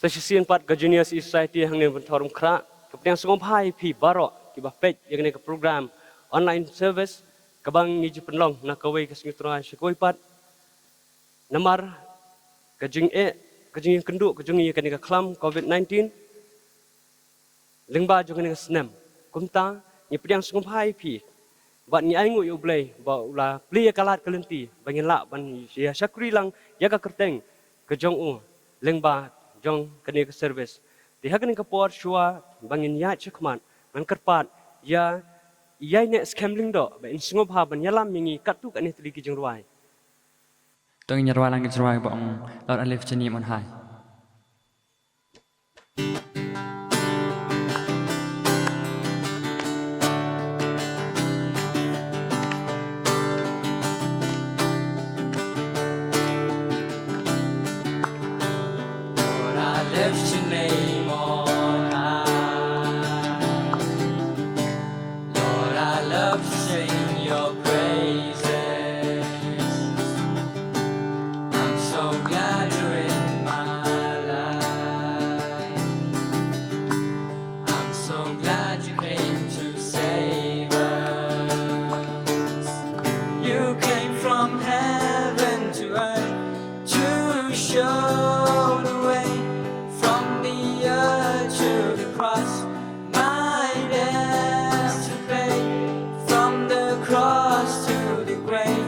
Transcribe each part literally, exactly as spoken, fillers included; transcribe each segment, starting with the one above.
Sa shisien pat ka Junior Society hangne Bynthor Umkhrah ka pdiang sngewbha ïa phi baroh kiba peit ïa kane ka program online service kaba ngi ju pynlong na kawei ka sngi Trai sha kawei pat. Namar ka jingeh, ka jingïakynduh ka jong ngi ïa kane ka khlam covid nineteen lyngba jong kane ka snem. Kumta ngi pdiang sngewbha ïa phi bad ngi ainguh ïa U Blei ba u la plie ïa ka lad ka lynti ba ngin lah ban ïa shakri lang ïa ka kyrteng ka jong u lyngba jong kane ka service. Te ha kane ka por shuwa ba ngin ïaid shakhmat ngan kyrpad ïa ïa i Neh Skhem Lyngdoh ba in sngewbha ban ïalam ïa ngi katto katne tylli ki jingrwai. To ngin ïa rwai lang ki jingrwai ba ong Lord, I lift your name on high. Lord, I lift your name on high. Lord, I love to sing your praises. I'm so glad you're in my life. I'm so glad you came to save us. You came from heaven to earth to show the way. From the earth to the cross, my debts to pay. From the cross to the grave,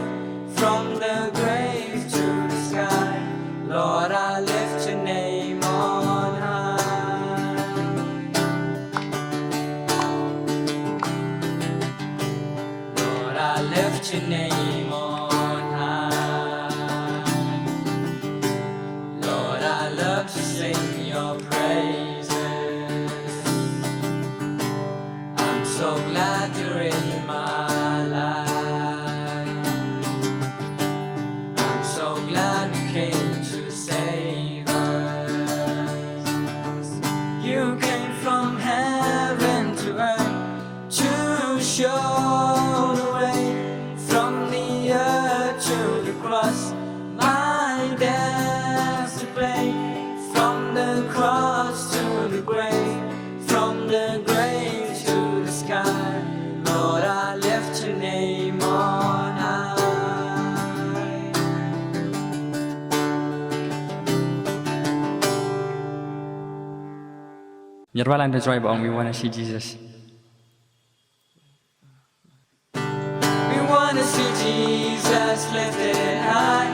from the grave to the sky, Lord, I lift your name on high. Lord, I lift your name on high. Lord, I love to sing your praises. I'm so glad you're in my life. I'm so glad you came to save us. You came from heaven to earth to show the way. From the earth to the cross, my debts to pay. From the cross to the grave, from the grave to the sky, Lord, I lift your name on high. Ngi ïa rwai lang da jingrwai ba ong, we wanna see Jesus. We wanna see Jesus lifted high,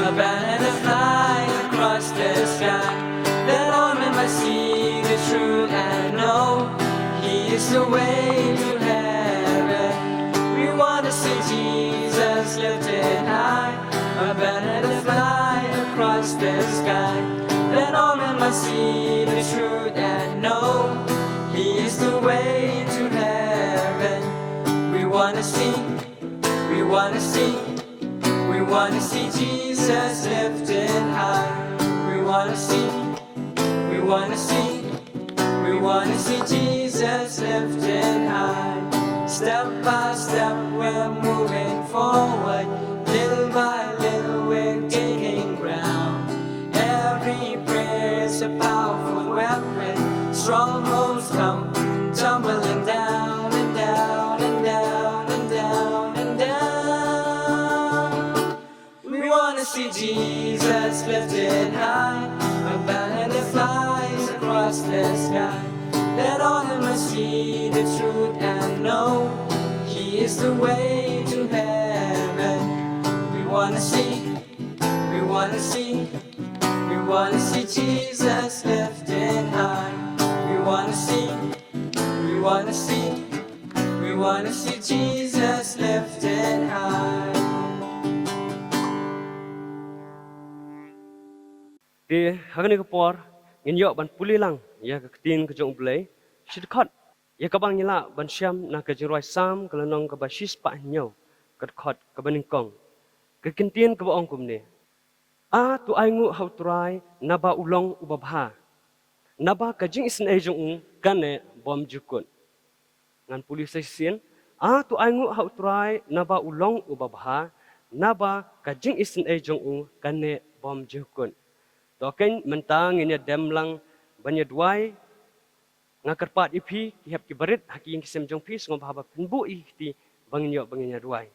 a banner to fly across the sky. Let all men might see the truth and know He is the way to heaven. We wanna see Jesus lifted high, a banner to fly across the sky. Let all men might see the truth and know He is the way to heaven. We wanna see, we wanna see, we wanna see Jesus lifted high. We wanna see, we wanna see, we wanna see Jesus lifted high. Step by step, we're moving forward. Little by little, we're taking ground. Every prayer is a powerful weapon. Strongholds come tumbling down and down and down and down and down. We wanna see Jesus lifted high, a banner that flies across the sky. Let all men see the truth and know He is the way to heaven. We wanna see, we wanna see, we wanna see Jesus lifted high. We wanna see, we wanna see, we wanna see Jesus lifted high. Te ha kane ka por ngin ïoh ban pule lang ïa ka ktien ka jong U Blei, shi dkhot ïa kaba ngi lah ban shem na ka Jingrwai Salm ka lynnong kaba shispah hynñiew, ka dkhot kaba nyngkong. Ka kyntien kaba ong kumne: A to ainguh ha U Trai naba u long uba bha, naba ka jingisynei jong u ka neh bymjukut. Ngan pule sa shisien: A to ainguh ha U Trai naba u long uba bha, naba ka jingisynei jong u ka neh bymjukut. To keiñ mynta ngin ïa dem lang ban ïa duwai. Nga kyrpad ïa phi ki hep ki barit ha ki ïing ki sem jong phi, sngewbha ba phin buh ïa ki kti ba ngin ïoh ba ngin ïa duwai.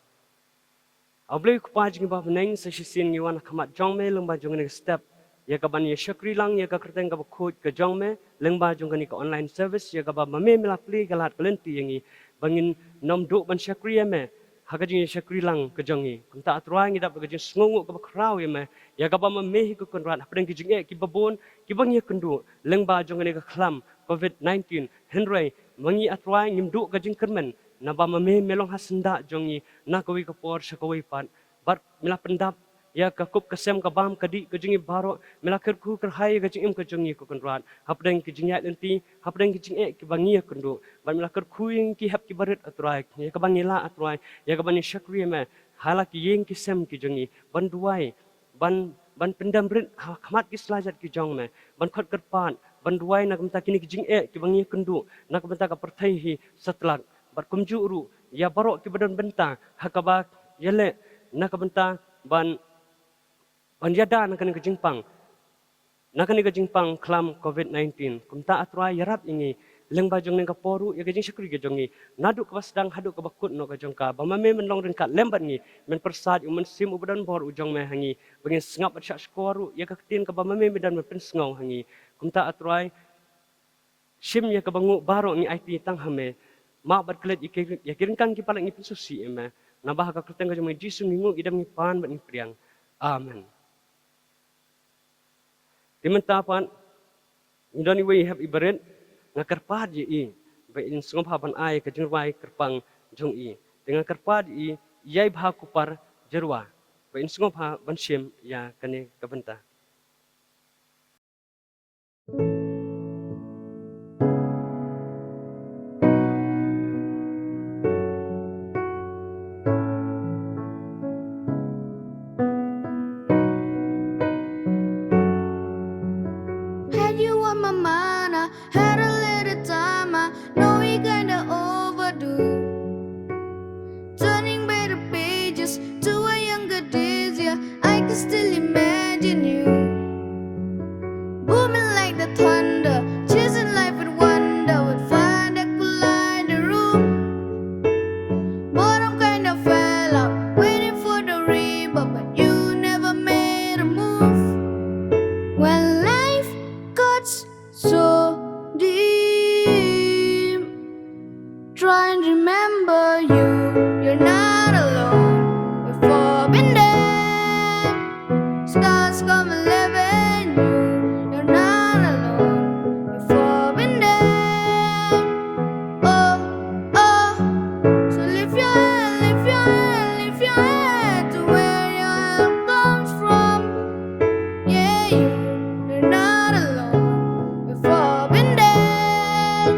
A Blei Kpa jong ngi ba ha bneng, sa shisien ngi wan ha khmat jong me lyngba jong kane ka step ïa ka ban ïa shakri lang ïa ka kyrteng kaba khuid ka jong me lyngba jong kane ka online service, ïa kaba ma me me la plie ka lad ka lynti ïa ngi ba ngin nym duh ban shakri ïa me ha ka jingïa shakri lang ka jong ngi. Kumta A Trai, ngi dap da ka jingsngewnguh kaba khraw ïa me ïa kaba ma me hi ko Kynrad hapdeng ki jingeh kiba bun kiba ngi ïa kynduh lyngba jong kane ka khlam covid nineteen. Hynrei ma ngi A Trai ngim duh ka jingkyrmen naba ma me me long ha syndah jong ngi na kawei ka por sha kawei pat. Bad me la pyndap ïa ka kup ka sem ka bam ka dih ka jong ngi baroh, me la kyrkhu kyrhai ïa ka jingim ka jong ngi ko Kynrad hapdeng ki jingïaid lynti, hapdeng ki jingeh kiba ngi ïa kynduh. Bad me la kyrkhu ïa ngi ki hep ki barit A Trai ïa kaba ngi lah A Trai ïa kaba ngi shakri ïa me ha la ki ïing ki sem ki jong ngi ban duwai, ban, ban pyndem rit ha khmat ki sla jait ki jong me, ban khot kyrpad, ban duwai na ka bynta kine ki jingeh kiba ngi ïa kynduh na ka bynta ka pyrthei hi satlak. Bad kumjuh ruh ïa baroh kiba don bynta ha kaba ïaleh na ka bynta ban, ban ïada na kane ka jingpang, na kane ka jingpang khlam covid nineteen. Kumta A Trai, ïarap ïa ngi lyngba jong kane ka por ruh ïa ka jingshakri ka jong ngi, naduh kaba sdang haduh kaba kut noh ka jong ka, ba ma me men long ryngkat lem bad ngi, men pyrsad ïa u Mynsiem uba don bor u jong me ha ngi ba ngin sngap bad shahshkor ruh ïa ka ktien kaba ma me me don ban pynsngew ha ngi. Kumta A Trai, shim ïa kaba nguh baroh ngi aiti tang ha me. Map bad klet ïa ki, ïa ki ryngkang ki palat ngi pynsngewsih ïa me. Naba ha ka kyrteng ka jong me Jisu ngi nguh, ngi dem, ngi pan bad ngi pdiang. Amen. Te mynta pat ngi don iwei i hep i barit, nga kyrpad ïa i ba in sngewbha ban ai ka jingrwai kyrpang jong i. Te nga kyrpad ïa i, Ïaibha Kupar Jyrwa, ba in sngewbha ban shim ïa kane ka bynta. Had you on my mind, I had a little time, I know we kinda overdue. Turning better pages to our younger days, yeah, I can still imagine you. Booming like the thunder, chasing life with wonder, with fire that could light the room. But I'm kinda fed up, waiting for the rebirth, but you never made a move. When life cuts so dim, try and remember you, you're not alone. We've all been there. Scars come alive in you, you're not alone. We've all been there. Oh, oh. So lift your hand, lift your hand, lift your hand to where your help comes from. Yeah, you, you're not alone. We've all been there.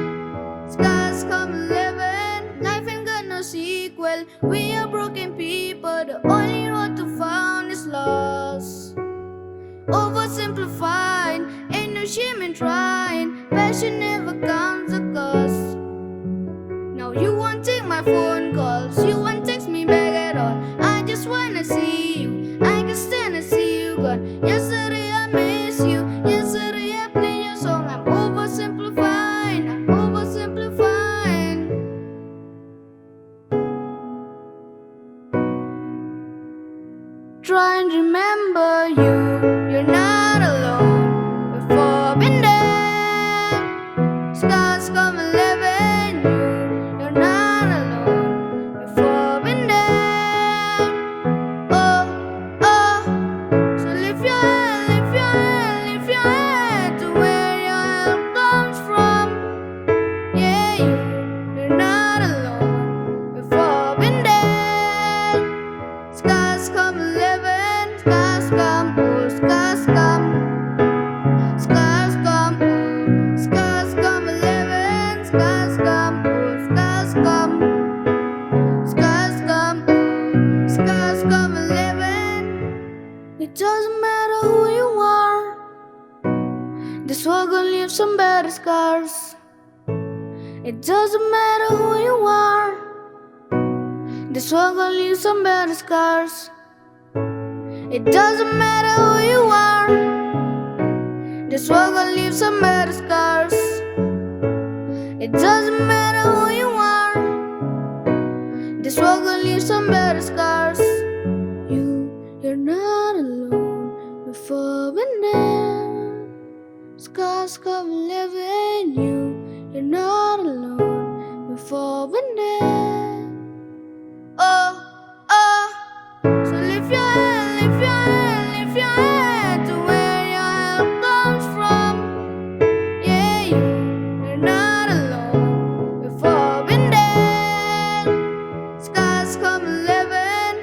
Scars come living, life ain't got no sequel. We are broken people, the only road to found is lost. Oversimplifying, ain't no shame in trying. Passion never comes at cost. Now you won't take my phone calls, you won't text me back at all. I just wanna see you, I can stand to see you gone. Yesterday I miss you, yesterday I play your song. I'm oversimplifying, I'm oversimplifying. Try and remember you, you're not alone. We've all been there. Scars come living you, you're not alone. We've all been there. Oh, oh. So lift your hand, lift your hand, lift your hand to where your help comes from. Yeah, you, you're not alone. We've all been there. Scars come living, scars come old, scars come. Scars come old, scars come living, scars come old, scars come. Scars come old, scars come living. It doesn't matter who you are, this world gonna leave some better scars. It doesn't matter who you are, this world gonna leave some better scars. It doesn't matter who you are, This world gonna leave some better scars. It doesn't matter who you are. This world gonna leave some better scars. You, you're not alone. Before been there. Scars come living you. You're not alone. Before been there. Oh, oh. So lift your hand, lift your hand, lift your hand to where your help comes from. Yeah, you, you're not alone. We've all been there. Scars come living.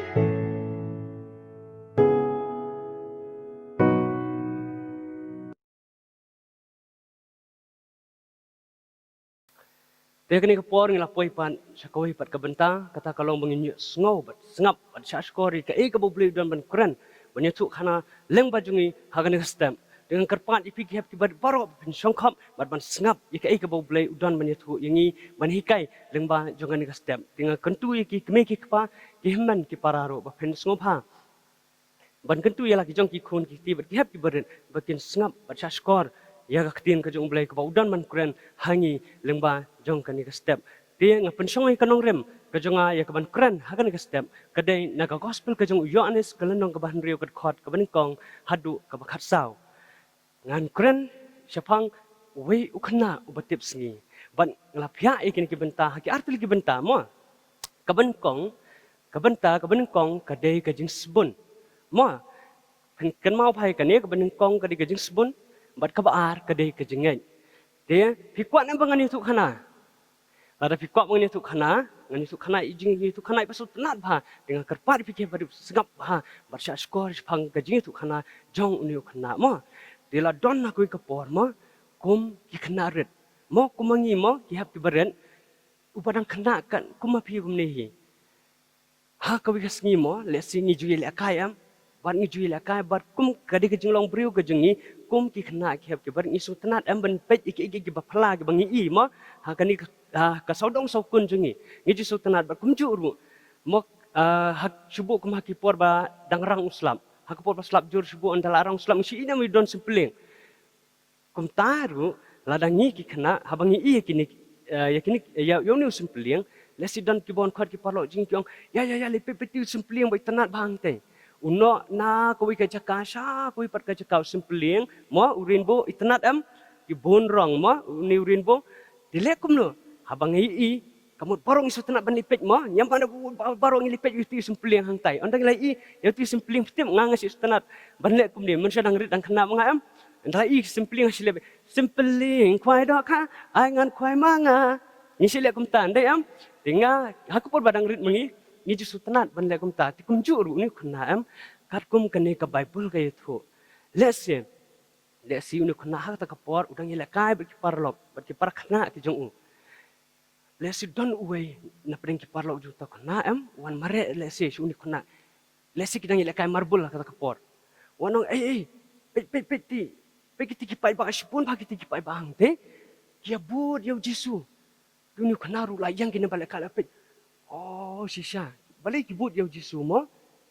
Te kane ka por ngi la poi pat sha kawei pat ka bynta, kata ka long ba ngin ïohsngew bad sngap bad shahshkor ïa kaei kaba U Blei u don ban kren, ban ïathuh khana lyngba jong ngi ha kane ka step. Te ngan kyrpad ïa phi ki hep ki barit baroh ba phin shongkhop bad ban sngap ïa kaei kaba U Blei u don ban ïathuh ïa ngi, ban hikai lyngba jong kane ka step. Te nga kyntu ïa ki kmie ki kpa, ki hynmen ki para ruh ba phin sngewbha ban kyntu ïa la ki jong ki khun ki kti bad ki hep ki barit ba kin sngap bad shahshkor ïa ka ktien ka jong U Blei kaba u don ban kren ha ngi lyngba jong kane ka step. Te nga pynshong ïa ka nongrim ka jong nga ïa ka ban kren ha kane ka step ka dei na ka gospel ka jong u Ïoannis ka lynnong kaba hynriew ka dkhot kaba nyngkong haduh kaba khatsaw. Ngan kren shaphang uwei u khynnah uba tip sngi. Bad nga la phiah ïa kine ki bynta ha ki ar tylli ki bynta mo. Kaba nyngkong, ka bynta kaba nyngkong ka dei ka jingsbun. Mo. Phin kynmaw bha ïa kane, kaba nyngkong ka dei ka jingsbun bad kaba ar ka dei ka jingngeit. Te phi kwah ne em ba ngan ïathuh khana? Lada phi kwah ba ngan ïathuh khana, ngan ïathuh khana ïa jing, ïathuh khana ïa ba sngewtynnat bha. Te nga kyrpad ïa phi ki hep barit sngap bha bad shahshkor shaphang ka jingïathuh khana jong une u khynnah mo. Te la don ha kawei ka por mo, kum ki khynnah rit mo, kum ma ngi mo ki hep ki barit, uba dang khynnah kat kum ma phi kumne hi. Ha kawei ka sngi mo, lehse ngi ju ïalehkai em, bad ngi ju ïalehkai bad kum ka dei ka jinglong briew ka jong ngi, kum ki khynnah ki hep ki barit ngi sngewtynnat em ban peit ïa ki, ïa ki, ïa ki ba phylla kiba ngi i mo. Ha kane ka, ah, ka sawdong sawkun jong ngi, ngi ju sngewtynnat bad kumjuh ruh mo, ah, ha shuh kum ha ki por ba dang rang u slap, ha ka por ba slap jur shuh ynda la rang u slap ngi shu i ne em, i don symplieng. Kumta ruh lada ngi ki khynnah haba ngi i ïa kine, eh, ïa kine, ïa, ïa une u symplieng, lehse don kiba wan khot ki paralok jong ngi ki ong, ïa, ïa, ïa, leit peit, peit ïa u symplieng ba itynnat bha hangtei. U noh na kawei ka jaka sha kawei pat ka jaka u symplieng mo, u rainbow itynnat em, ki bun rong mo une u rainbow. Te leh kumno haba ngi i, ka mut baroh ngi sngewtynnat ban leit peit mo, ngi ïam ban da baroh ngi leit peit ïa uto u symplieng hangtai. Ynda ngi la i ïa uto u symplieng, phi tip nga, nga sngewtynnat ban leh kumne, mynshuwa dang rit dang khynnah ma nga em. Ynda la i symplieng nga shu leh, symplieng khwai dohkha, ai ngan khwai ma nga. Ngi shu leh kumta, ym dei em? Te nga, ha ka por ba dang rit ma ngi, ngi ju sngewtynnat ban leh kumta. Te kumjuh ruh une u khynnah em, katkum kane ka Baibl ka ïathuh. Lehse, lehse une u khynnah ha kata ka por u dang ïalehkai bad ki paralok bad ki para khynnah ki jong u. Lehse don uwei na pdeng ki paralok jong uta u khynnah em, u wan mareh lehse sha une u khynnah. Lehse ki dang ïalehkai marbul ha kata ka por. U wan ong, ei, ei, peit, peit, peit ti, peit kiti ki paidbah shibun bha, kiti ki paidbah hangtei ki ïa bud ïa u Jisu. Te une u khynnah ruh la ïeng kine ba lehkai, la peit. Oh, shisha. Balei ki bud ïa u Jisu mo?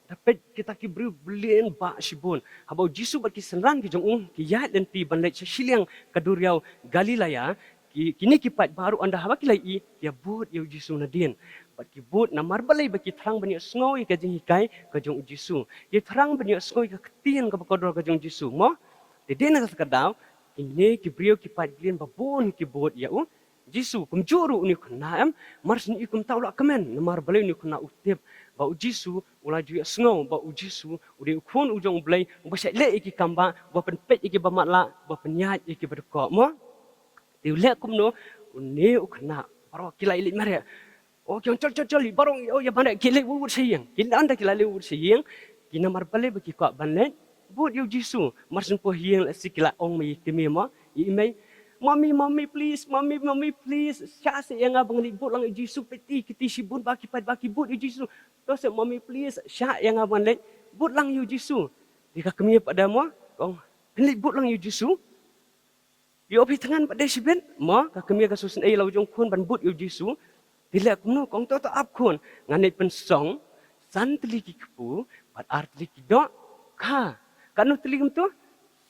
Da peit kita ki briew bylliah bha shibun. Haba u Jisu bad ki synran ki jong u ki ïaid lynti ban leit sha shiliang ka duriaw Galilea, ki, kine ki paidbah ruh ynda haba ki la i ki ïa bud ïa u Jisu nadien. Bad ki bud namar balei? Ba ki thrang ban ïohsngew ïa ka jinghikai ka jong u Jisu. Ki thrang ban ïohsngew ïa ka ktien kaba kordor ka jong u Jisu mo. Te dei na kata ka daw kine ki briew ki paid bylliah ba bun ki bud ïa u Jisu. Kumjuh ruh une u khynnah em, mar shu i kumta u la kmen, namar balei? Une u khynnah u tip ba u Jisu u la ju ïohsngew ba u Jisu u dei u Khun u jong U Blei, uba shait leh ïa ki kam bah, uba pynpeit ïa ki ba matlah, uba pynïaid ïa ki ba dkoh mo. Te u leh kumno? Une u khynnah, baroh ki la ïaleit mareh. Oh, ki ong, chol, chol, chol, baroh, oh, ïa ban leit, ki leit wut wut sha ïing. Ki la, ynda ki la leit wut sha ïing, ki namar balei? Ba ki kwah ban leit bud ïa u Jisu. Mar shu poi ha ïing lehse ki la ong ma i kmie mo, i mei, "Mommy, mommy, please, mommy, mommy, please, shah seh ïa nga ban leit bud lang ïa u Jisu, peit ti, kiti shibun bha ki paidbah ki bud ïa u Jisu. To seh mommy, please, shah ïa nga ban leit bud lang ïa u Jisu." Te ka kmie pat de mo ka ong, "Phin leit bud lang ïa u Jisu? Ïoh phi thngan pat de shibit." Mo, ka kmie ka sngewsynei ïa la u jong u khun ban bud ïa u Jisu. Te leh kumno? Ka ong, "To, to, ap khun, ngan leit pynsong san tylli ki kpu bad ar tylli ki dohkha." Katno tylli kumto?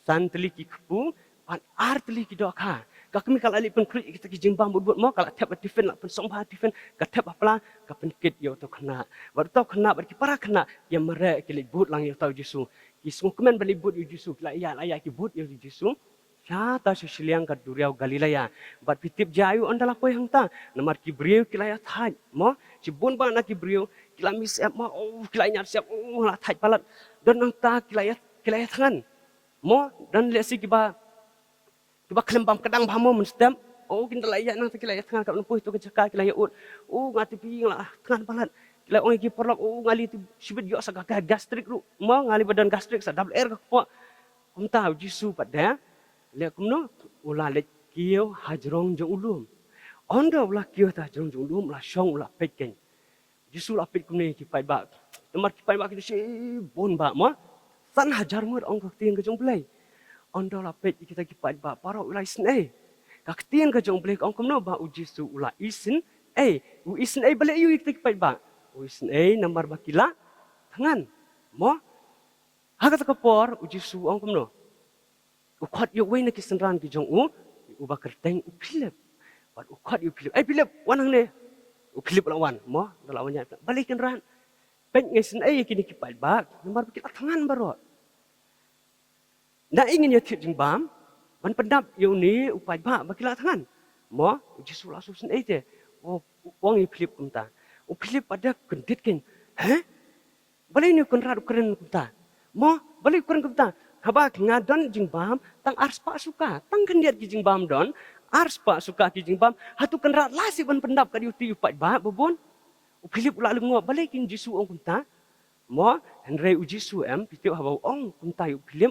San tylli ki kpu Bad ar tylli ki dohkha. Ka kmie ka la leit pynkhreh ïa kita ki jingbam bud bud mo, ka la thep ha tiffin, la pynsong bha ha tiffin, ka thep ha pla, ka pynkit ïa uto u khynnah. Bad uto u khynnah bad ki para khynnah ki ïa mareh, ki leit bud lang ïa uta u Jisu. Ki sngewkmen ban leit bud ïa u Jisu, ki la ïaid, la ïaid ki bud ïa u Jisu. Sha ta sha shiliang ka duriaw Galilea. Bad phi tip jia aïu ynda la poi hangta? Namar ki briew ki la ïa thait mo. Shibun bah na ki briew ki la mih syep mo, oh, ki la ïa ñiad syep, oh, la thait palat. Don nangta ki la ïa, ki la ïa thngan mo. Don lehse kiba, kiba khlem bam kdang bha mo mynstep. Oh, kin da la ïa nangta ki la ïa thngan, ka nang poi to ka jaka ki la ïa ud. Oh, nga tip ïa nga la thngan palat. Ki la ong ïa ki paralok, oh, nga leit shibit ïoh sa ka, ka gastric ruh mo, nga leit ba don gastric sa dap lyer ka kpoh. Kumta u Jisu pat de leh kumno? U la leit kiew ha jrong jong u lum. Ynda u la kiew ha jrong jong u lum, u la shong, u la peit keiñ. Jisu u la peit kumne ïa ki paidbah. Namar ki paidbah ki dei shibun bah mo. San hajar ngut ong ka ktien ka jong U Blei. Ynda u la peit ïa kita ki paidbah baroh u la isynei. Ka ktien ka jong U Blei ka ong kumno ba u Jisu u la isynei. U isynei balei ïa kita ki paidbah? U isynei namar ba ki la thngan mo. Ha kata ka por u Jisu u ong kumno? U khot ïa uwei na ki synran ki jong u, uba kyrteng u Philip. Bad u khot ïa u Philip. "Ei Philip, wan hangne." U Philip u la wan mo, u la wan ïa. "Balei Kynrad? Peit nga isynei ïa kine ki paidbah namar ba ki la thngan baroh. Naei ngin ïa thied jingbam ban pyndap ïa une u paidbah ba ki la thngan?" Mo, u Jisu u la shu isynei te. U ong ïa u Philip kumta. U Philip pat de kyndit keiñ. "Heh? Balei une u Kynrad u kren kumta? Mo, balei u kren kumta? Haba nga don jingbam tang arspah suka, tang khyndiat ki jingbam don, arspah suka ki jingbam, hato Kynrad la seh ban pyndap kat ïa uti u paidbah babun?" U Philip u la lyngngoh, balei keiñ u Jisu u ong kumta? Mo, hynrei u Jisu em, phi tip haba u ong kumta ïa u Philip,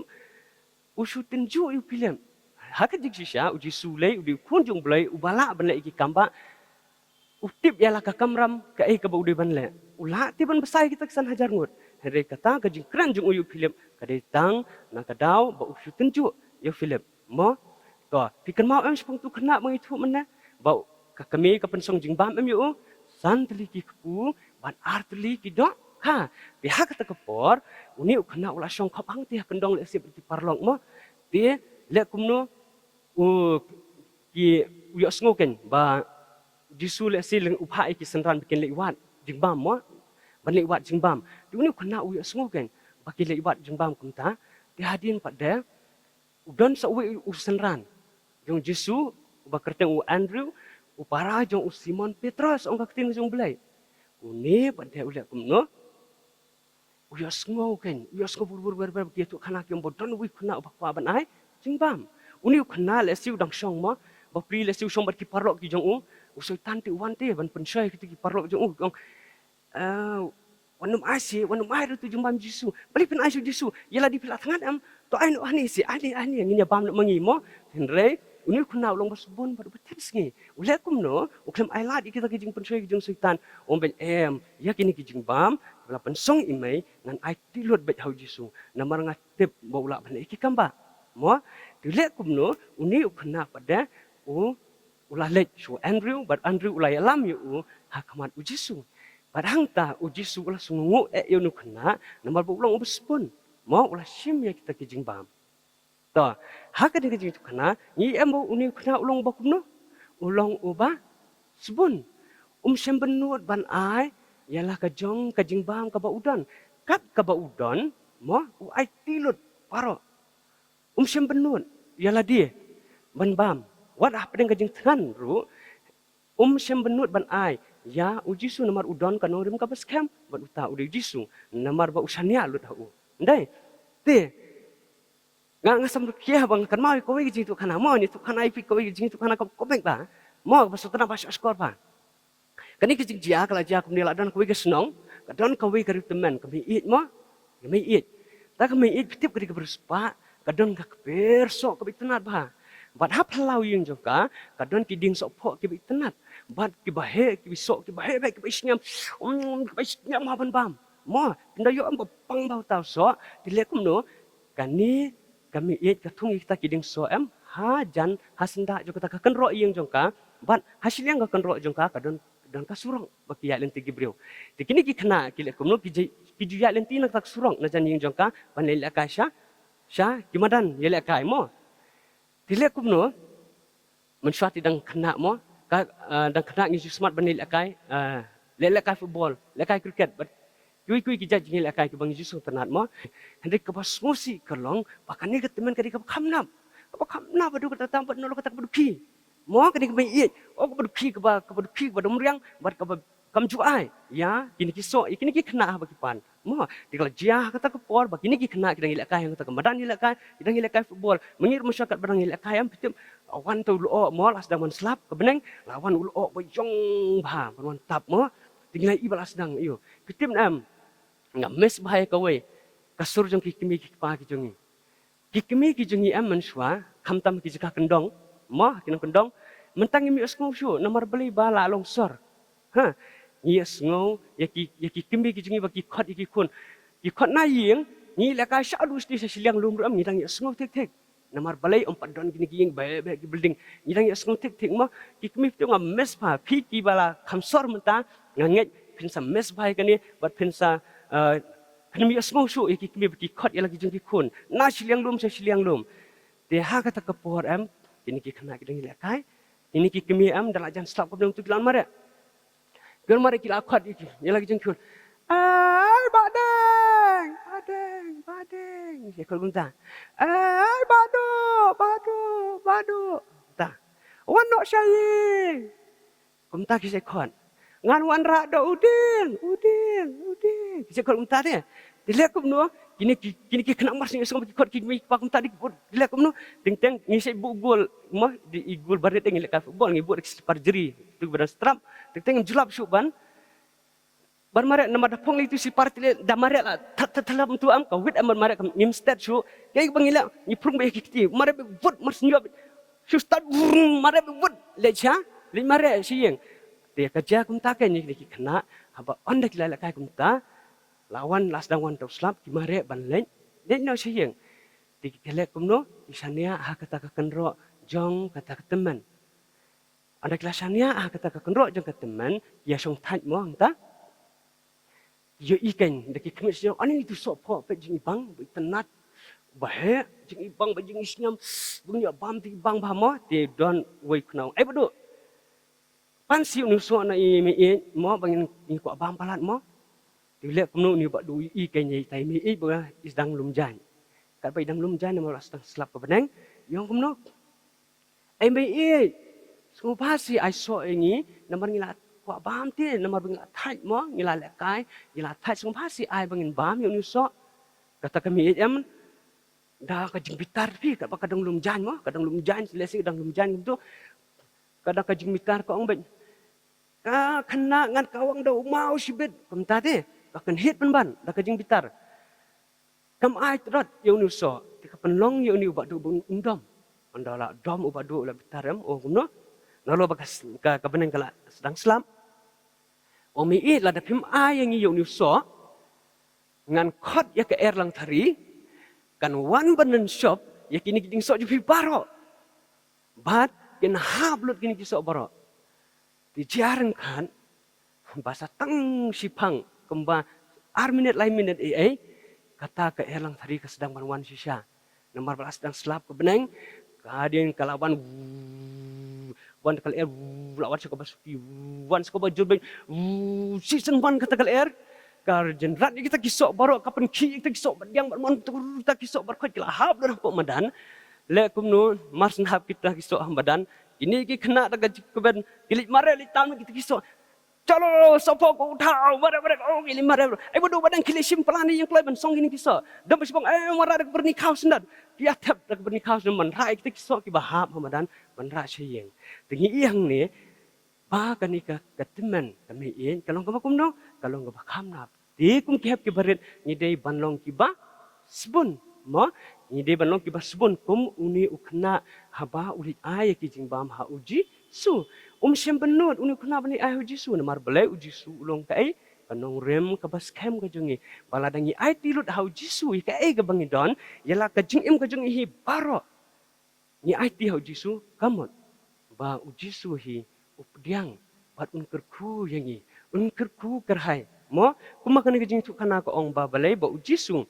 u shu tynjuh ïa u Philip. Ha ka jingshisha u Jisu lei, u dei u Khun jong U Blei, uba lah ban leh ïa ki kam bah. U tip ïa la ka kamram kaei kaba u dei ban leh. U lah te ban bsa ïa kita ki san hajar ngut. Hynrei kata ka jingkren jong u ïa u Philip ka dei tang na ka daw ba u shu tynjuh ïa u Philip. Mo? To, phi kynmaw em shaphang uto u khynnah ba ngi ïathuh mynne? Ba ka kmie ka pynsong jingbam em ïa u, san tylli ki kpu bad ar tylli ki dohkha. Te ha kata ka por une u khynnah u la shong khop hangtei ha kyndong lehse bad ki paralok mo. Te leh kumno? U, ki, u ïohsngew keiñ ba u Jisu lehse u phah ïa ki synran ba kin leit wad jingbam mo. Ban leit wad jingbam. Te une u khynnah u ïohsngew keiñ ba kin leit wad jingbam kumta. Te hadien pat de u don sa uwei u synran jong u Jisu, uba kyrteng u Andrew, u para jong u Simon Petros, ong ka ktien jong U Blei. Une pat de u leh kumno? U ïohsngew keiñ, u ïohsngew bur bur bur bur, ki ïathuh khana ki ong ba don uwei u khynnah uba kwah ban ai jingbam. Une u khynnah lehse u dang shong mo, bapli lehse u shong bad ki paralok ki jong u, u Soitan te u wan te ban pynshoi kita ki paralok jong u, u ong, "Ah, wat nym ai seh, wat nym ai ruh uto u jingbam Jisu. Balei phin ai sha u Jisu? Ïa lade phi la thngan em? To ai noh hangne seh, ai hangne, ai hangne, ngin ïa bam noh ma ngi mo." Hynrei une u khynnah u long ba sbun bad uba tip sngi. U leh kumno? U khlem ai lad ïa kita ki jingpynshoi ki jong u Soitan. U ong beit, "Em, ïa kine ki jingbam kiba la pynsong ïa i mei ngan ai ti lut beit ha u Jisu. Namar nga tip ba u lah ban leh ïa ki kam bah." Mo? Te u leh kumno? Une u khynnah pat de u u la leit sha u Andrew, bad Andrew u la ïalam ïa u ha khmat u Jisu. Bad hangta u Jisu u la sngewnguh eh ïa une u khynnah, namar ba u long uba sbun. Mo, u la shim ïa kita ki jingbam. To, ha kane ka jingïathuhkhana ngi ïohi ba une u khynnah u long uba kumno? U long uba sbun. Um shym bynnud ban ai ïa la ka jong ka jingbam kaba u don. Kat kaba u don, mo, u ai ti lut baroh. Um shym bynnud ïa lade ban bam. Wat hapdeng ka jingthngan ruh um shym bynnud ban ai ïa u Jisu, namar u don ka nongrim kaba skhem bad uta u dei u Jisu, namar ba u shaniah lut ha u. Ym dei? Te nga, nga sam ruh khia ba nga kynmaw ïa kawei ka jingïathuhkhana, mo, ngi ïathuhkhana ïa phi kawei ka jingïathuhkhana kaba kongsan ba, mo, ba sngewtynnat ba shah shkor ba. Kane ka jingjia ka la jia kumne, la don kawei ka shnong, ka don kawei ka riewtymmen, ka mei ïeit mo, ka mei ïeit. Ta ka mei ïeit, phi tip ka dei ka riewspah, ka don ka kper soh kaba itynnad bha. Bad ha phyllaw ïing jong ka, ka don ki dieng sohphoh kiba itynnad. Bad kiba heh, kiba soh, kiba heh bha, kiba isngiam, um, kiba isngiam ha ban bam. Mo, phin da ïoh em ba pang bha uta u soh, te leh kumno, kane ka mei ïeit ka thung ïa kita ki dieng soh em, hajan, ha syndah jong kata ka kynroh ïing jong ka, bad ha shiliang ka kynroh jong ka, ka don, ka don ka surok ba ki ïaid lynti ki briew. Te kine ki khynnah ki leh kumno, ki ju, ki ju ïaid lynti na kata ka surok na jan ïing jong ka ban leit lehkai sha, sha ki madan ïalehkai mo. Te leh kumno, mynshuwa te dang khynnah mo, ka, ah, dang khynnah ngi ju smat ban leh lehkai, ah, leh lehkai football, lehkai cricket, bad kiwei kiwei ki jait jingïalehkai kiba ngi ju sngewtynnat mo. Hynrei kaba sngewsih ka long ba kane ka tymmen ka dei kaba kham nap. Kaba kham nap haduh katta tam bad nalor kata kaba dukhi. Mo, kane kaba ïeit, oh, kaba dukhi, kaba, kaba dukhi, kaba dom riang, bad kaba kam ju ai ïa kine ki soh, ïa kine ki khynnah haba ki pan. Mo, te ka la jia ha kata ka por ba kine ki khynnah ki dang ïalehkai ha kata ka madan ïalehkai, ki dang ïalehkai football. Mynta mynshuwa katba dang ïalehkai, em, phi tip, la wan uta u lyoh mo, la sdang ban slap ka bneng, la wan u lyoh ba ïong bha ban wan tap mo. Te ngi la ïohi ba la sdang, ïoh. Phi tip ne em, nga miss bha ïa kawei ka sur jong ki kmie ki kpa ki jong ngi. Ki kmie ki jong ngi, em, mynshuwa, khamtam ki jaka kyndong, mo, ki nongkyndong, mynta ngim ïohsngew shuh, namar balei? Ba la long sor. Ha, ngi ïohsngew ïa ki, ïa ki kmie ki jong ngi ba ki khot ïa ki khun. Ki khot na ïing, ngi lehkai sha u sdie sha shiliang lum ruh, em, ngi dang ïohsngew thik thik. Namar balei? Ym pat don kine ki ïing, beh beh ki building. Ngi dang ïohsngew thik thik mo. Ki kmie, phi tip, nga miss bha, phi kiba la kham sor mynta, nga ngeit phin sa miss bha ïa kane, bad phin sa, eh, phin ym ïohsngew shuh ïa ki kmie ba ki khot ïa la ki jong ki khun na shiliang lum sha shiliang lum. Te ha kata ka por, em, kine ki khynnah ki dang ïalehkai, kine ki kmie, em, da la jan slap ka bneng, uto ki la wan mareh. Ki wan mareh, ki la khot ïa ki, ïa la ki jong ki khun. "Ai Bah Deng, Bah Deng, Bah Deng." Ki khot kumta. "Ai Bah Duh, Bah Duh, Bah Duh." Kumta. "Wan noh sha ïing." Kumta ki sa khot. "Ngan wanrah da u dieng, u dieng, u dieng." Ki sa khot kumta te. Te leh kumno, kine ki, kine ki khynnah mar shu ïohsngew ba ki khot ki kmie ki kpa kumta, te leh kumno, teng teng ngi sa buh gol, mo, da i gol barit, ngi lehkai football, ngi buh da ki slipar jri, tu ba dang strap, teng teng ngim ju lap shuh ban, ban mareh, namar da phong lei tu slipar, te leh da mareh la, tha, tha, tha, lap tu, em, ka wit, em, ban mareh, kam, ngim stet shuh, kaei ba ngi leh, ngi prung beit ha ki kti, mareh beit vut, mar shu ïoh beit, shu start, vrum, mareh beit vut, leit sha, leit mareh sha ïing. Te ka jia kumta keiñ, kine ki khynnah, haba ynda ki la lehkai kumta, la wan, la sdang wan uta u slap, ki mareh ban leit, leit noh sha ïing. Te ki leh kumno, ki shaniah ha kata ka kynroh jong kata ka tymmen. Ynda ki la shaniah ha kata ka kynroh jong ka tymmen, ki ïa shong thait mo hangta. Ki ïohi keiñ da ki khmih shnong, ani, itu sohphoh, peit jingitynnat, ba heh, jingbang, ba jingisngem, ba ngi ïa bam te bang bha mo, te don uwei u khynnah u ong, "Ei Bah Duh, pan seh une u soh na i mei-ïeit mo, ba ngin, ngin kwah bam palat mo." Te leh kumno une u Bah Duh u ïohi keiñ ïa itai i mei-ïeit ba i sdang lum jaiñ. Katba i dang lum jaiñ namar la sdang slap ka bneng, i ong kumno, "Ei mei-ïeit, sngewbha seh ai soh ïa ngi, namar ngi la kwah bam te, namar ba ngi la thait mo, ngi la lehkai, ngi la thait, sngewbha seh ai ba ngin bam ïa une u soh." Kata ka mei-ïeit, em, da ka jingbitar phi, katba ka dang lum jaiñ mo, ka dang lum jaiñ, lehse ka dang lum jaiñ kumto. Ka da ka jingbitar ka ong beit, "Ka khynnah ngan kawang da u maw shibit," kumta te, ka kynhied pynban da ka jingbitar. "Kam ai tlot ïa une u soh." Te ka pynlong ïa une u Bah Duh ba un dom. Ynda la dom u Bah Duh, u la bitar, em, u ong kumno, nalor ba ka s-, ka, ka bneng ka la sdang slap. "Ong mei-ïeit, lada phim ai ïa ngi ïa une u soh, ngan khot ïa ka Er Langthari, kan wan ban nang shop ïa kine ki jingsoh jong phi baroh. Bad kin hap lut kine ki soh baroh." Te jia ryngkat, ba sa tang shiphang, kumba ar minit lai minit ei ei, kata ka Er Langthari ka sdang ban wan shisha. Namar ba la sdang slap ka bneng, ka dien ka la wan, wan ka lyer, la wan sha kaba suki, wan sha kaba jur beit, shisien wan kata ka lyer, ka jynrat ïa kita ki soh baroh, ka pynkhih ïa kita ki soh badiang, bad mon, kita ki soh baroh ki la hap lut hapoh madan. Leh kumno, mar shen hap kita ki soh ha madan, kine ki khynnah da ka jingkmen, ki leit mareh, leit tam kita ki soh. "Chalo, sohphoh ko uthaw, mareh, mareh, oh, ki leit mareh, bro. Ei Bah Duh, Bah Deng, khie leit shim palat ïa ïing kloi ban song kine ki soh. Dang ba shibang, ei, mareh da ka byrni khaw shen dang." Ki ïa thep da ka byrni khaw shen dang ban rah ïa kita ki soh kiba hap ha madan, ban rah sha ïing. Te ngi ïohi hangne, ba kane ka, ka tymmen, ka mei-ïeit, ka long kaba kumno, ka long kaba kham nap. Te kum ki hep kiba rit, ngi dei ban long kiba sbun. Mo, ngi dei ban long kiba sbun kum une u khynnah haba u leit ai ïa ki jingbam ha u Jisu. Um shym bynnud une u khynnah ban leit ai ha u Jisu, namar balei? U Jisu u long kaei? Ka nongrim kaba skhem ka jong ngi. Ba lada ngi aiti lut ha u Jisu ïa kaei kaba ngi don, ïa la ka jingim ka jong ngi hi baroh, ngi aiti ha u Jisu, ka mut ba u Jisu hi u pdiang bad un kyrkhu ïa ngi, un kyrkhu kyrhai. Mo, kumba kane ka jingïathuhkhana ka ong ba balei? Ba u Jisu,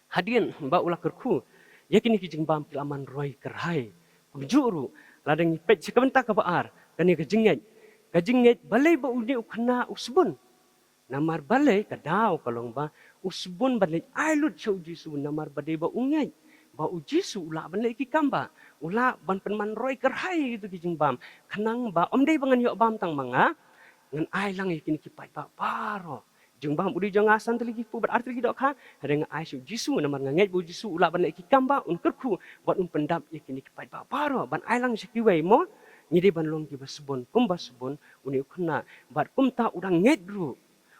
hadien ba u la kyrkhu, ïa kine ki jingbam ki la man roi kyrhai. Kumjuh ruh, lada ngi peit sha ka bynta kaba ar, kane ka jingngeit. Ka jingngeit balei ba une u khynnah u sbun. Namar balei ka daw ka long ba u sbun ban leit ai lut sha u Jisu namar ba dei ba u ngeit ba u Jisu u lah ban leh ki kam ba, u lah ban pynman roi kyrhai ïa kito ki jingbam. Khnang ba ym dei ba ngan ïoh bam tang ma nga, ngan ai lang ïa kine ki paidbah baroh. Jingbam u dei jong nga, san tylli ki kpu bad ar tylli ki dohkha, hynrei nga ai sha u Jisu namar nga ngeit ba u Jisu u lah ban leh ki kam ba, un kyrkhu bad un pyndap ïa kine ki paidbah baroh ban ai lang sha kiwei mo. Ngi dei ban long kiba sbun kumba sbun une u khynnah, bad kumta u dang ngeit ruh.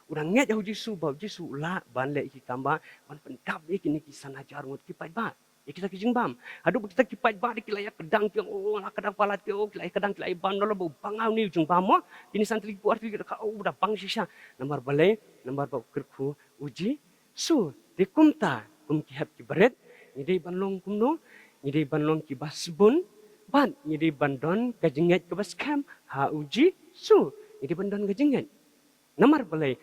U dang ngeit ha u Jisu ba u Jisu u lah ban leh ki kam ba, ban pyndap ïa kine ki san hajar ngut ki paidbah. Ïa kita ki jingbam. Haduh ba kita ki paidbah dei ki la ïa kdang ki ong, oh, la kdang palat ki, oh, ki la ïa kdang, ki la ïa bam, nalor ba u bang ha une u jingbam mo. Kine san tylli ki kpu, ar tylli ki dohkha, oh, u da bang shisha. Namar balei, namar ba u kyrkhu u Jisu. Te kumta, kum ki hep ki barit, ngi dei ban long kumno, ngi dei ban long kiba sbun, bad ngi dei ban don ka jingngeit kaba skhem ha u Jisu. Ngi dei ban don ka jingngeit. Namar balei,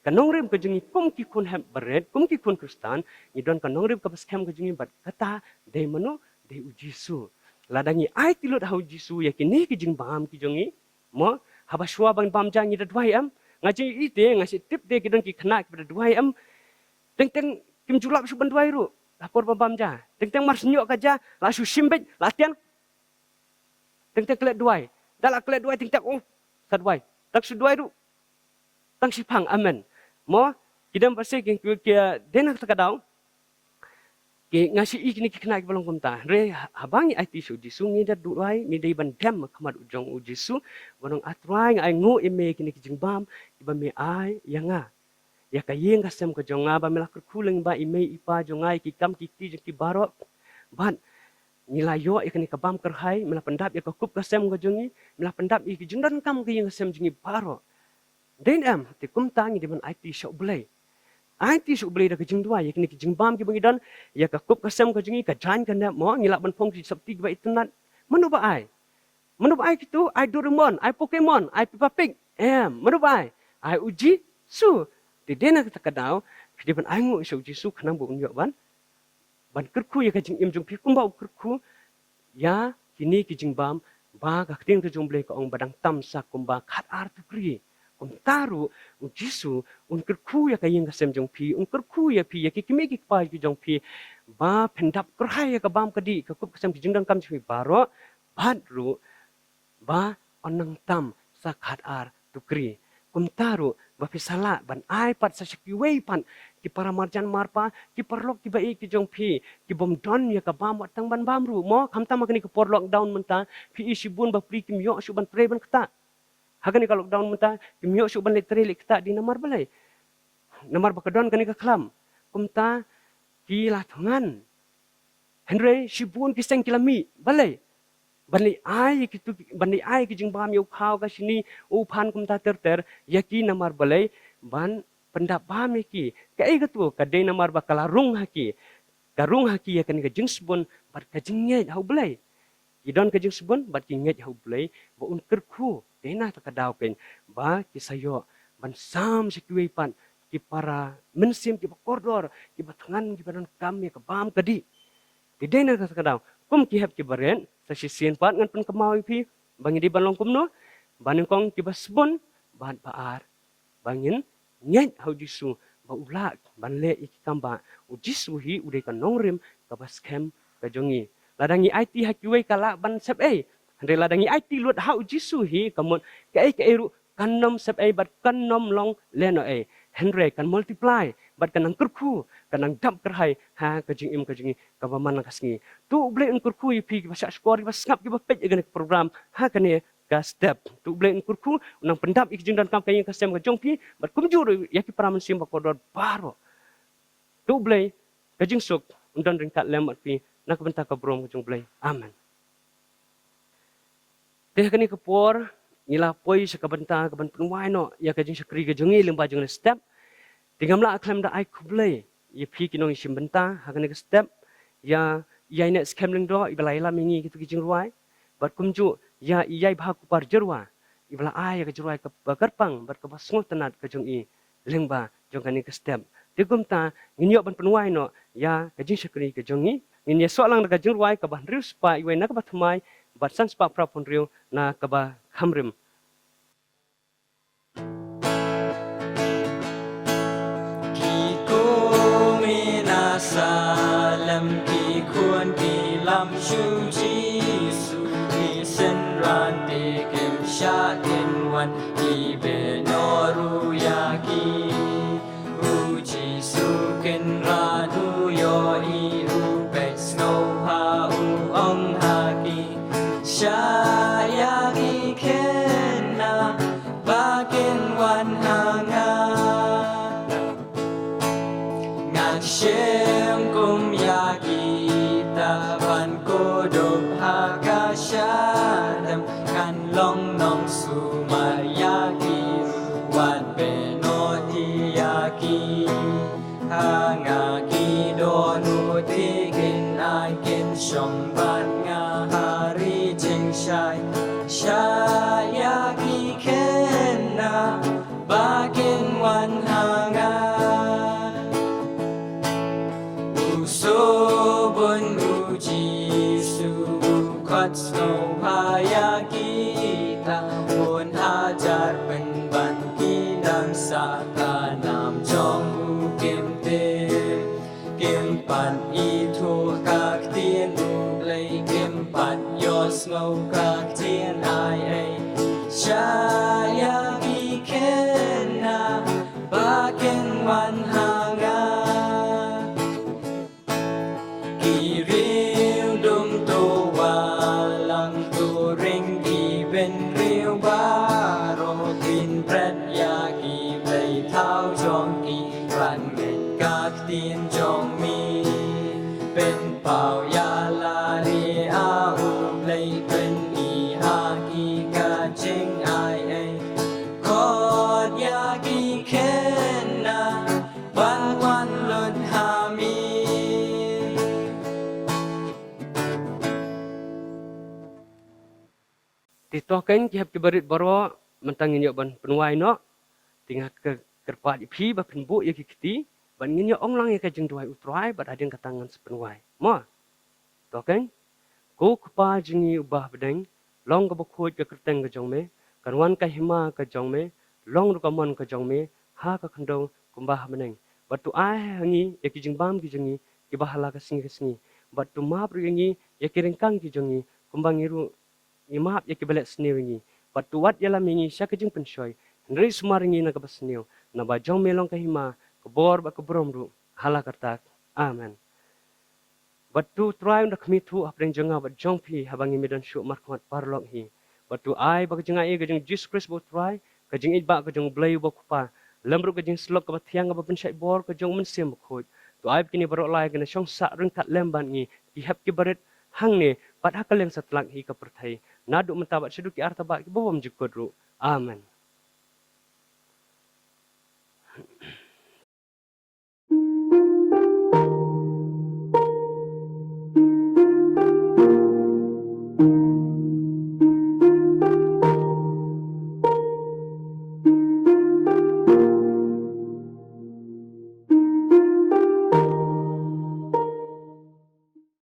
ka nongrim ka jong ngi kum ki khun hep barit, kum ki khun Khristan, ngi don ka nongrim kaba skhem ka jong ngi bad kata dei mano, dei u Jisu. Lada ngi aiti lut ha u Jisu ïa kine ki jingbam ki jong ngi, mo, haba shuwa ban bam ja ngi da duwai em. Nga jingïohi te, nga shu tip te ki don ki khynnah kiba da duwai em. Teng teng kim ju lap shuh ban duwai ruh ha por ba bam ja. Teng teng mar shu ñiuh ka ja, la shu shim beit, la tieng. Teng teng klet duwai. Da la klet duwai teng teng, oh, sa duwai. Tang shu duwai ruh, tang shiphang, amen. Mo, ki dem ba se ki, ki, ki, dei na kata ka daw. Ki, nga shu i kine ki khynnah kiba long kumta. Hynrei haba ngi aiti sha u Jisu, ngi da duwai, ngi dei ban dem ha khmat u jong u Jisu. Ban ong, A Trai, nga ainguh ïa me ïa kine ki jingbam kiba me ai ïa nga. Ïa ka ïing ka sem ka jong nga, ba me la kyrkhu lyngba i mei i pa jong nga ïa ki kam ki kti jong ki baroh. Bad ngi la ïoh ïa kane ka bam kyrhai, me la pyndap ïa ka kup ka sem ka jong ngi, me la pyndap ïa ki jingdonkam ka ïing ka sem jong ngi baroh. Dei ne em, te kumta ngi dei ban aiti sha u Blei. Aiti sha u Blei da ka jingduwai, ïa kine ki jingbam kiba ngi don, ïa ka kup ka sem ka jong ngi, ka jaiñ ka nep mo, ngi lah ban phong ki sopti kiba itynnad. Mano ba ai? Mano ba ai kito? Ai Doraemon, ai Pokemon, ai Peppa Pig. Em, mano ba ai? Ai u Jisu. Te dei na kata ka daw, phi dei ban ainguh sha u Jisu khnang ba un ïoh ban, ban kyrkhu ïa ka jingim jong phi kumba u kyrkhu ïa kine ki jingbam, ba ka ktien ka jong u Blei ka ong ba dang tam sa kumba khat ar tukri. Kumta ruh u Jisu un kyrkhu ïa ka ïing ka sem jong phi, un kyrkhu ïa phi, ïa ki kmie ki kpa ki jong phi, ba phin dap kyrhai ïa ka bam ka dih, ka kup ka sem, ki jingdonkam jong phi baroh, bad ruh ba yn nang tam sa khat ar tukri. Kumta ruh ba phi sa lah ban ai pat sa sha kiwei pat ki para marjan marpa, ki paralok kiba ïeit ki jong phi, ki bym don ïa ka bam wat tang ban bam ruh mo, khamtam ha kane ka por lockdown mynta, phi i shibun bapli kim ïoh shuh ban trei ban ktah. Ha kane ka lockdown mynta kim ïoh shuh ban leit trei leit ktah, dei namar balei? Namar ba ka don kane ka khlam. Kumta ki la thngan. Hynrei shibun ki seng ki la mih. Balei? Ban leit ai ki tu, ban leit ai ki jingbam ïa u khaw ka shini, u phan kumta ter ter, ïa ki namar balei? Ban pyndap bam ïa ki. Kaei katu? Ka dei namar ba ka la rung ha ki. Ka rung ha ki ïa kane ka jingsbun bad ka jingngeit ha u Blei. Ki don ka jingsbun bad ki ngeit ha u Blei ba un kyrkhu. Dei na kata ka daw keiñ ba ki sa ïoh ban sam sha kiwei pat ki para mynsiem kiba kordor, kiba thngan, kiba donkam ïa ka bam ka dih. Te dei na kata ka daw, kum ki hep ki barit, sa shisien pat ngan pynkynmaw ïa phi ba ngi dei ban long kumno, ba nyngkong kiba sbun bad ba ar, ba ngin ngeit ha u Jisu ba u lah ban leh ïa ki kam ba. U Jisu hi u dei ka nongrim kaba skhem ka jong ngi. Lada ngi aiti ha kiwei ka lah ban sep ei. Hynrei lada ngi aiti lut ha u Jisu hi, ka mut kaei kaei ruh kan ym sep ei bad kan ym long lehnohei. Hynrei kan multiply bad kan nang kyrkhu, kan nang dap kyrhai ha ka jingim ka jong ngi kaba man la ka sngi. To u Blei un kyrkhu ïa phi kiba shah shkor, kiba sngap, kiba peit ïa kane ka program ha kane ka step. To u Blei un kyrkhu, un nang pyndap ïa ki jingdonkam ka ïing ka sem ka jong phi bad kumjuh ruh ïa ki para mynsiem ba kordor baroh. To u Blei ka jingsuk un don ryngkat lem bad phi na ka bynta ka burom ka jong u Blei. Amen. Te ha kane ka por ngi la poi sha ka bynta kaban pynwai noh ïa ka jingshakri ka jong ngi lyngba jong kane ka step. Te ngam lah khlem da ai khublei ïa phi ki nongshim bynta ha kane ka step, ïa i Ïaineh Skhem Lyngdoh iba la ïalam ïa ngi kito ki jingrwai, bad kumjuh ïa i Ïaibha Kupar Jyrwa iba la ai ïa ka jingrwai kaba kyrpang bad kaba sngewtynnat ka jong i lyngba jong kane ka step. Te kumta ngin ïoh ban pynwai noh ïa ka jingshakri ka jong ngi Ngin ïasoh lang da ka jingrwai kaba hynriew spah wei na kaba thymmai bad san spah phra phew hynriew na kaba khamrim. Ki kmie na Salem ki khun ki lam sha u Jisu, ki synran te kim shah kin wan, ki beh noh ruh ïa ki. U Jisu Kynrad u ïohi, u peit sngewbha, u ong ha ki, shah ïa ki khynnah ba kin wan ha nga. Ngan shim kum ïa kita ban kdup ha ka shadem, ngan long nongsumar ïa ki, wat beh noh ïa ki. Ha nga ki dohnud, kin ai kin shong bad nga ha ri jingshai. Shah ïa ki khynnah ba kin wan ha nga. U sngewbha u Jisu u khot sngewbha ïa kita, bun hajar pynban ki dang sah ka nam jong u kim tip. Kim pat ithuh ka ktien u Blei, kim pat ïohsngew ka ktien ai ei. Shah ïa ki khynnah ba kin wan ha nga. Ki riewdum to wallam, to ring ki bynriew baroh, pynbret ïa ki blei thaw jong ki, ban ngeit ka ktien jong me. Pynpaw ïa lade ha u Blei, pyni ha ki ka jingai ei. Khot ïa ki khynnah ban wan lut ha me. Te to keiñ ki hep ki barit baroh, mynta ngin ïoh ban pynwai noh. Te nga kyrpad ïa phi ba phin buh ïa ki kti, bad ngin ïoh ong lang ïa ka jingduwai u Trai, bad hadien kata ngan sa pynwai. Mo. To keiñ. Ko Kpa jong ngi uba ha bneng, long kaba khuid ka kyrteng ka jong me, kan wan ka hima ka jong me, long ruh ka mon ka jong me, ha ka khyndew kumba ha bneng. Bad to ai ha ngi ïa ki jingbam ki jong ngi kiba ha la ka sngi ka sngi. Bad to map ruh ïa ngi ïa ki ryngkang ki jong ngi, kumba ngi ruh ngi map ïa kiba leh sniew ïa ngi. Bad to wat ïalam ïa ngi sha ka jingpynshoi, hynrei sumar ïa ngi na kaba sniew, naba jong me long ka hima, ka bor bad ka burom ruh ha la karta. Amen. Bad to Trai un da khmih thuh hapdeng jong nga bad jong phi haba ngim don shuh markhmat paralok hi. Bad to ai ba ka jingai ka jong Jisu Khrist ba u Trai, ka jingïeit ba ka jong u Blei uba u Kpa, lem ruh ka jingsyllok kaba thiang kaba pynshait bor ka jong u Mynsiem Bakhuid. To ai ba kine baroh lai kin da shong sah ryngkat lem bad ngi, ki hep ki barit hangne bad ha ka liang satlak hi ka pyrthei, naduh mynta bad shaduh ki artaba kiba bymjukut ruh. Amen.